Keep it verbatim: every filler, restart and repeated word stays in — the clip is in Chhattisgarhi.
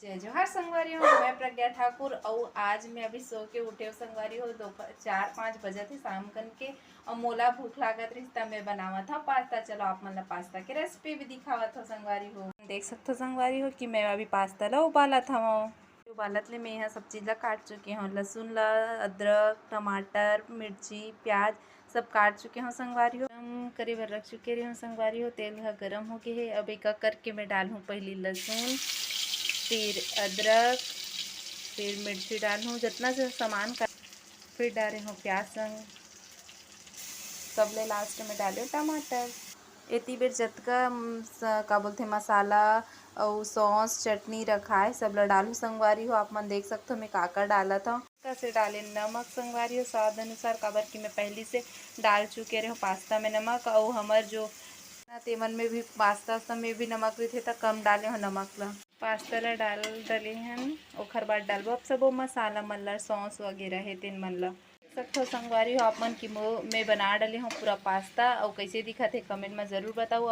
जय जोहार संगवारी हो, मैं प्रज्ञा ठाकुर। अउ आज मैं अभी सो के उठे हो संगवारी हो, दोपहर चार पाँच बजत हे शाम कन के। अउ मोला भूख लागत रहिस त मैं बनावत हव पास्ता। चलो आप मन ला पास्ता के रेसिपी भी दिखावत हव संगवारी हो। देख सकथो संगवारी हो कि मैं अभी पास्ता ला उबालत हव। उबालत ले मैं यहाँ सब चीज ला काट चुके हव, लहसुन ला, अदरक, टमाटर, मिर्ची, प्याज सब काट चुके हव संगवारी हो। गरम करे बर रख चुके रहे हव संगवारी हो। तेल ह गरम हो गए हे। अब एक एक करके मैं डालहूँ, पहली लहसुन, फिर अदरक, फिर मिर्ची डालहूँ, जितना से सामान का, फिर डाले हव प्याज संग, सबले लास्ट में डाले टमाटर। एती बेर जतका, म, स-, का बोलथे, मसाला अउ सॉस, चटनी रखाए, सब ला डालहूँ संगवारी हो। आप मन देख सकथो मैं का का डालत हव। कसे डाले नमक संगवारी हो, स्वाद अनुसार, काबर कि मैं पहली से डाल चुके रहे हव पास्ता में नमक। अउ हमर जो ना तेमन में भी, पास्ता सब में भी नमक रहिथे, त कम डाले हव नमक ला। पास्ता ला डाल डले हन, ओखर बाद डालबो अब सबो मसाला मन ला, सॉस वगैरह हे तेन मन ला। सकथो संगवारी हो आप मन कि मो-, मैं बना डले हव पूरा पास्ता, अउ कैसे दिखत हे कमेंट में जरूर बताओ।